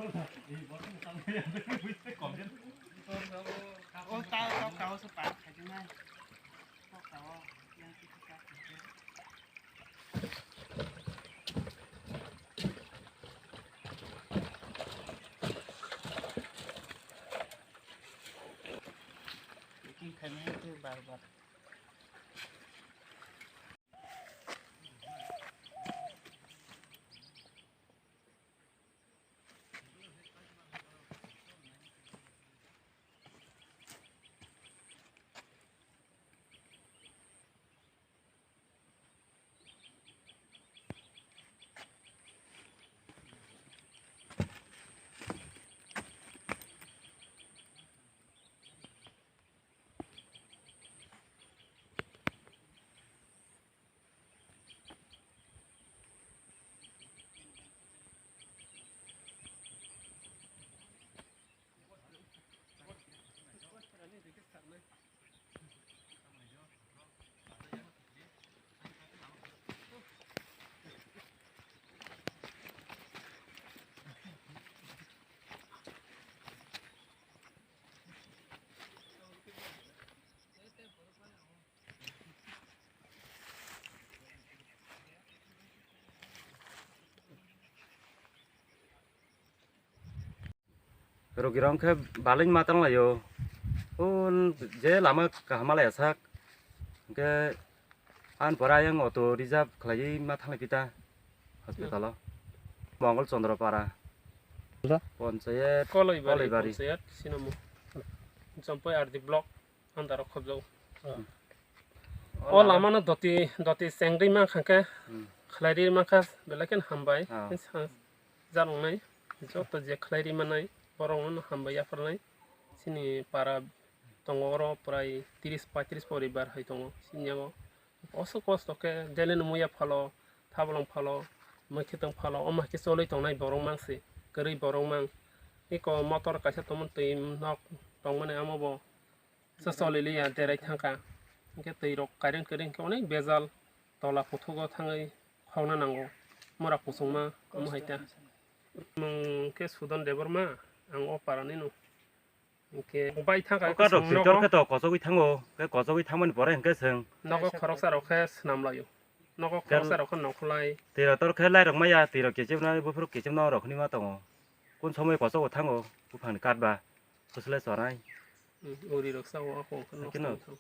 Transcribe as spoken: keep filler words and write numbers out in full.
O ta, ta, ta, o se pa khai nai. Ta, ta, o yang ki ta. Packing khai nai te bar bar. Rogirok khe balai ma tang laio. O je lama kaham ma laiya sak. Hwnkhe ani pore ayang auto reserve khlaiwi ma thanglai phi ta hospital o. Mongol Chandra Para. Ponchayat Koloibari, Koloibari. Ponchayat Sinamo. Jampui R D block. Andaro khobjao. Hmm. O lama no doti, doti chengri mankha khe, hmm, khlairi mankha, belai khe hambai. Ah. Sa-, jalongnai, joto je khlairi manai, borok no hambai yapharnai. Chini para tongo oro prai tris paitris poribar hai tongo. Chini yago oso kosto khe daily no muya phalo, thabolong phalo, mwkhitwng phalo, omo hai khe cholwi tongnai borok mang se, kwrwi borok mang. Eko motor kaisa tongmani twi nok tongmani amo bo. Sa choliliya derai thangkha. Hwnkhe twi rok kairing kairing khe onek bejal tola kuthuk o thangwi khokna nango. Mura kuchungma omo hai ta. Mung khe Sudan Debbarma, ang o para ni no. Hwnkhe bai thangkha. O katok twi tor khe to kochogwi thango. Khe kochogwi thangmani pore hwnkhe chwng. Nogo khoroksa rok khe swnam laio. Nogo khoroksa rok khe nongkholai. Twi rok tor khe lai rok maya, twi rok kichim nai, buphuru kichim no rok hwnwi ma tongo. Kun somoi kochogo thango, buphang ni kat ba. Kuslai chonai. Hmm, uri rok sa o, ako, ako, hakhe no, nokthang.